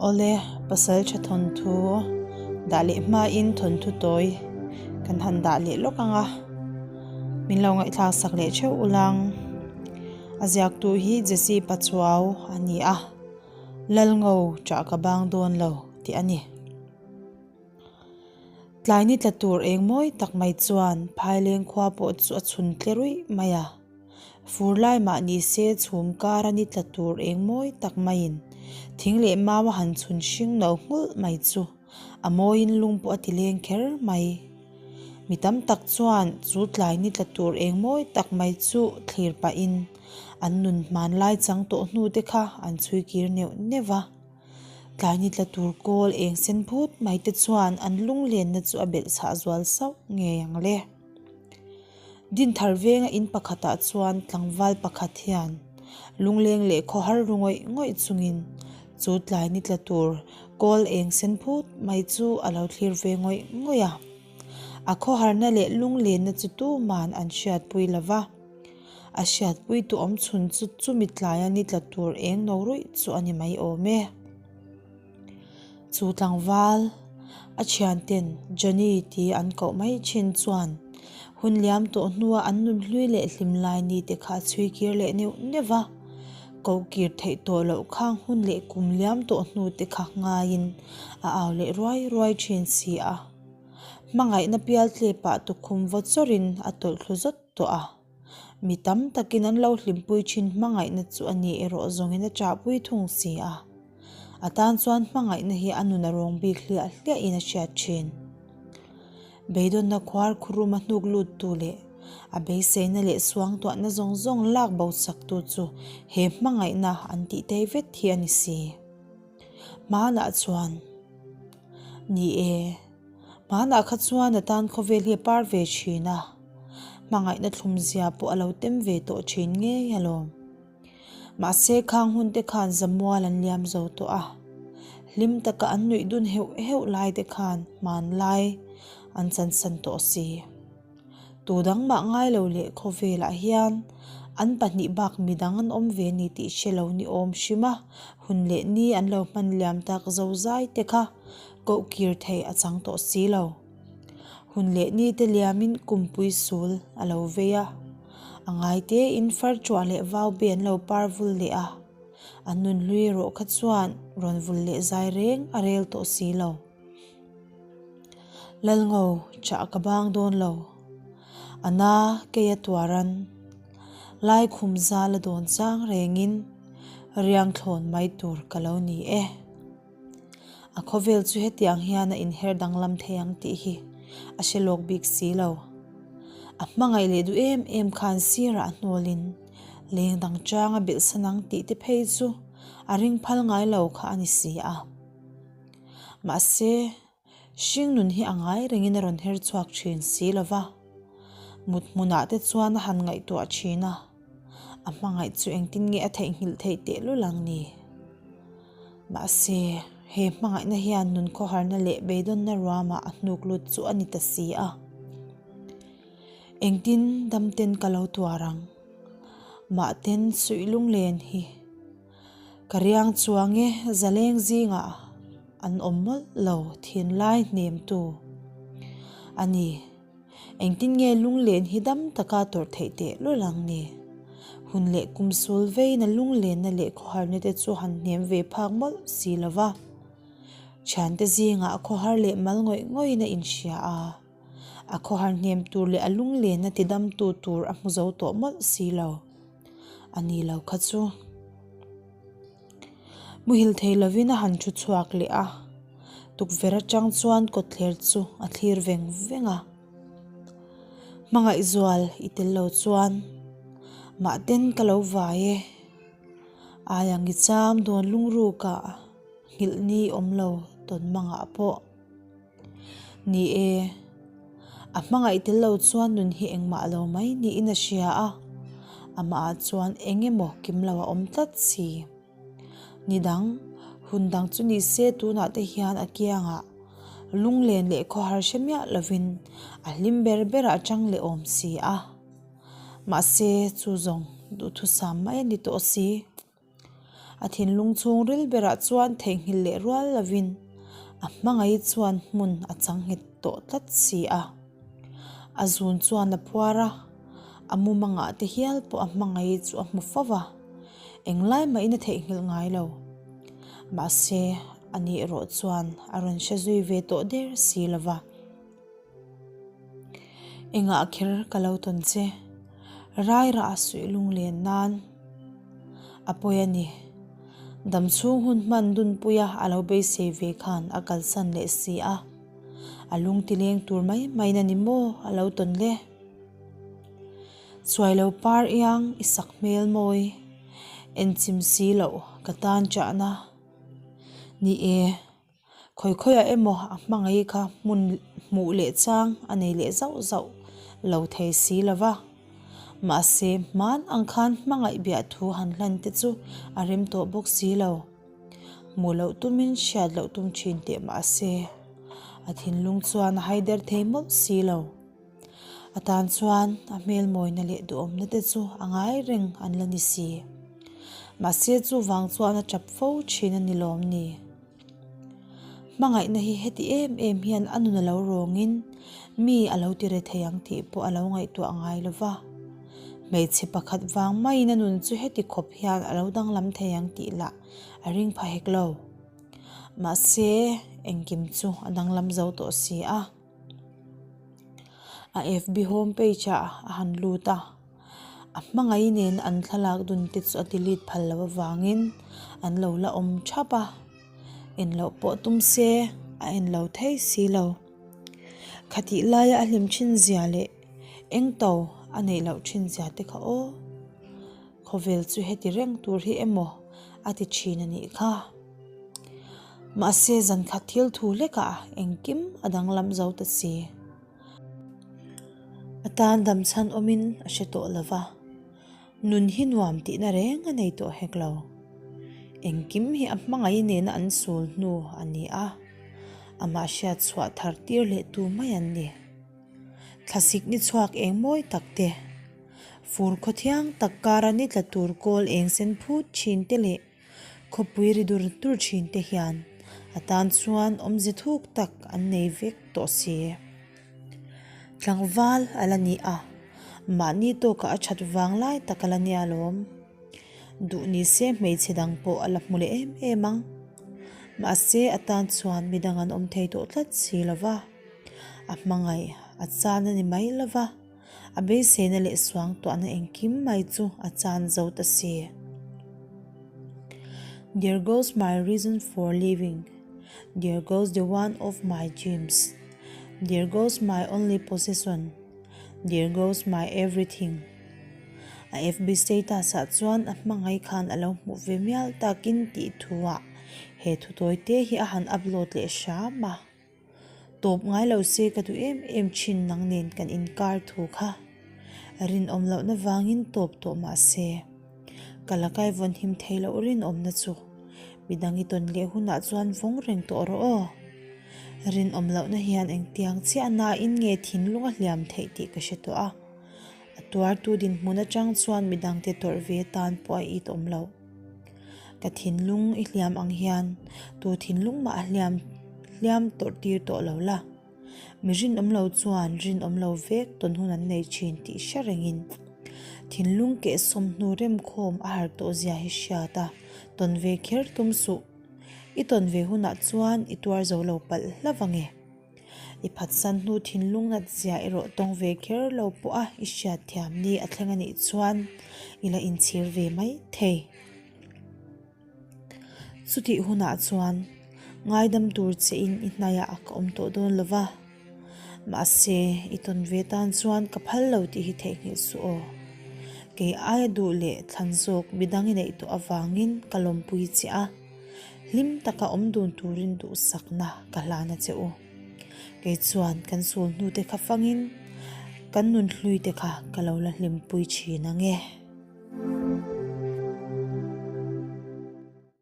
Awle, Pasaltha thawnthu dah leh hmain thawnthu tawi kan han dah leh lawk ang a, min lo ngaihthlak sak leh theuh ulang. A ziaktu hi Jesse Pachuau a ni a, Lalngo chah ka bang dawn lo tih a ni. Tlai ni tla tur eng mawi tak mai chuan Phaileng khua pawh chu a chhun tle ruih mai a. Fur lai mah ni se chhum kar a ni tla tur eng mawi tak maiin thing leh mau a han chhun hring no nghulh mai chu a mawiin lung pawh a ti leng kher mai. Mi tam tak chuan chu tlai ni tla tur eng mawi tak mai chu thlir pahin an nun hmanlai chang tawh hnu te kha an chhui kir neuh neuh va. Tlai ni tla tur kawl eng sen phut mai te chuan an lunglenna chu a belh chhah zual sauh ngei ang le. Dinthar venga in pakhatah chuan tlangval pakhat hian lungleng leh khawhar ru ngawih ngawih chungin chu tlai ni tla tur kawl eng sen phut mai chu a lo thlir ve ngawih ngawih a. A khawharna leh lunglenna chu tuman an hriatpui lo va. A hriatpui tu awm chhun chu chumi tlaia ni tla tur eng no ruih chu a ni mai awm e. Chu tlangval a thianten Johnny ti an koh mai thin chuan hun liam tawh hnua an nun hlui leh hlim lai ni te kha a chhui kir leh neuh neuh va, koh kir theih tawh loh khang hun leh kum liam tawh hnu te kha ngaiin a au leh ruai ruai thin si a. Hmangaihna pial tlepah tukhum vaw chawrin a tawlh thlu zawt tawh a. Mi tam takin an lo hlimpui thin hmangaihna chu a ni erawh zawngin a chahpui thung si a. A tan chuan hmangaihna hi a nun a rawng bik hliah hliahin a hriat thin. Beidawnna khuar khuruma hnuk luttu leh a beiseina leh suangtuahna zawng zawng lak bo chaktu chu he hmangaihna an tih tei vet hi a ni si. Hmanah chuan, Ni e, hmanah kha chuan a tan khawvel hi a par ve thin a, hmangaihna thlumzia pawh a lo tem ve tawh thin ngei alawm. Mahse khang hun te khan zamual an liam zo tawh a, hlim taka an nuih dun heuh heuh lai te khan hmanlai an chansan tawh si. Tu dang mah ngai lo leh khawvelah hian an pahnih bak midang an awm ve ni tih hre lo ni awm hrim a, hun leh ni an lo hman liam tak zozai te kha koh kir thei a chang tawh si lo. Hun leh ni te liamin kumpui sul a lo vei a, a ngai tein far chuah leh vau be an lo par vul leh a, an nun hlui erawh kha chuan rawn vul leh zai reng a rel tawh si lo. Lalngo chah ka bang dawn lo, a na kei a tuaran, lai khum zal a dawn chang rengin riang thlawn mai tur ka lo ni e. A khawvel chu hetiang hian a inher danglam thei ang tih hi a hre lawk bik si lo. A hmangaih leh duh em em khan sirah a hnawlin leng dang chang a bilhsan ang tih te phei chu a ring phal ngai lo kha a ni si a. Mahse, hringnun hi a ngai rengin a rawn her chhuak thin si lo va, mut hmunah te chuan a han ngaihtuah thin a. A hmangaih chu engtin nge a theihnghilh theih tehlul ang ni? Mahse, he hmangaihna hian nun khawharna leh beidawnna ruamah a hnuk lut chu a ni ta si a. Engtin damten ka lo tuar ang? Mahten suih lunglen hi ka riang chuang e zaleng zingah an awm mawlh lo thinlai hnemtu a ni. Engtin nge lunglen hi dam taka tawrh theih teh lul ang ni? Hun leh kum sul veina lunglenna leh khawharna te chu han hnem ve phak mawlh si lo va. Thiante zingah khawhar leh mal ngawih ngawihin a inhria a. A khawhar hnem tur leh a lunglenna ti damtu tur a hmu zo tawh mawlh si lo. A ni lo kha chu. Muhil thei lovin a han thu chhuak leh a, tukverh atang chuan kawtthler chu a thlir veng veng a. Hmangaihzual i tel lo chuan mahten ka lo vai e, aiang i cham dawn lungrukah nghilh ni awm lo tawn mangah pawh. Ni e, a hmangaih tel lo chuan nun hi engmah lo mai niin a hria a, amahah chuan eng emaw kim lo a awm tlat si. Ni dang, hun dang chu ni se tunah te hian a kiangah lunglen leh khawhar hre miah lovin a hlim ber berah a chang leh awm si a. Mahse, chu zawng duhthusam mai a ni tawh si. A thinlung chhungril berah chuan theihnghilh leh rual lovin a hmangaih chuan hmun a chang nghet tawh tlat si a. A zun chuan a phuar a, a mumangah te hial pawh a hmangaih chu a hmu fo va, englai mahin a theihnghilh ngai lo. Mahse, ani erawh chuan a rawn hre zui ve tawh der si lo va. Engah kher ka lo tawn che? Rairah a suih lunglen nan a pawi a ni. Dam chhung hun hman dunpuia a lo beisei ve khan a kalsan leh si a. A lung ti leng tur mai mai na ni maw a lo tawn le? Chuai lo par iang i sak hmel mawi enchim si loh ka tan chahna ni e. Khawi khawiah emaw a hmangaih kha hmun hmuh leh chang a nei leh zauh zauh lo thei si lo va. Mahse, hman ang khan hmangaih biah thu han hlan te chu a rem tawh bawk si lo. Hmuh loh tumin hriat loh tum thin teh mahse, a thinlung chuan a haider thei mawlh si lo. A tan chuan a hmel mawina leh duhawmna te chu a ngai reng an la ni si. Mahse chuvang chuan a tap fo thin a ni lawm ni? Hmangaihna hi heti em em hian a nun a lo rawngin mi a lo ti re thei ang tih pawh a lo ngaihtuah ngai lo va. Hmeichhe pakhat vang maiin a nun chu heti khawp hian a lo danglam thei ang tih lah a ring pha hek lo. Mahse engkim chu a danglam zo tawh si a. A FB home page ah a han lut a, a hmangaih nen an thlalak dun te chu a delete phal loh avangin an lo la awm thap a, en loh pawh tum se a en lo thei si lo. Khatih laia a hlim thin zia leh eng to a neih loh thin zia te kha aw. Khawvel chu heti reng tur hi emaw a ti thin a nih kha. Mahse zan khat thil thu hlekah engkim a danglam zo ta si. A tan dam chhan awmin a hre tawh lo va, nun hi nuam tihna reng a nei tawh hek lo. Engkim hi a hmangaih nena an sul hnu a ni a, amah hriat chhuah thar tir leh tu mai an ni. Thlasik ni chhuak eng mawi tak te, fur khawthiang tak kara ni tla tur kawl eng sen phut thin te leh Khawpui ri dur dur thin te hian a tan chuan awmze thuk tak an nei vek tawh si. Tlangval a la ni a, mahni tawkah a that vang lai tak a la nia lawm. Duh ni se hmeichhe dang pawh a la hmu leh em em ang. Mahse a tan chuan midang an awm thei tawh tlat si lo va, a hmangaih a chan a ni mai lo va. A beiseina leh suangtuahna engkim mai chu a chan zo ta si. There goes my reason for living, there goes the one of my dreams, there goes my only possession, there goes my everything. A FB status ah chuan a hmangaih khan a lo hmuh ve mial takin tih thu ah he thu tawi te hi a han upload leh hram a. Tawp ngai lo se ka duh em em thin nang nen kan inkar thu kha. Rinawm lohna vangin tawp tawh mah se, ka lakai vawn him thei loh rinawmna chu midang i tawn leh hunah chuan vawng reng tawh rawh aw. Rinawm lohna hian engtiang chiah nain nge thinlung a hliam theih tih ka hre tawh a, a tuartu dinhmun atang chuan midangte tawrh ve tan pawh a it awm loh. Ka thinlung i hliam ang hian tu thinlung mah a hliam hliam tawrh tir tawh lo la. Mi rinawm lo chuan rinawm lo vek tawn hun an nei thin tih hre rengin thinlung kehsawm hnu remkhawm a har tawh zia hi hriat a, tawn ve kher tum suh. I tawn ve hunah chuan i tuar zo lo palh hlauh ange. I phatsan hnu thinlung nat zia erawh tawng ve kher lo pawh a i hriat thiam ni a thleng a nih chuan i la inchhir ve mai thei. Chutih hunah chuan ngaidam tur che in i hnaiah ka awm tawh dawn lo va, mahse i tawn ve tan chuan ka phal lo tih hi theihnghilh suh aw. Kei aia duh leh thlan zawk midang i neih tawh avangin ka lawmpui che a. Hlim taka awm dun turin duhsakna ka hlan a che u. Kei chuan kan sul hnute kha fangin kan nunhlui te kha ka lo la hlimpui thin ang e.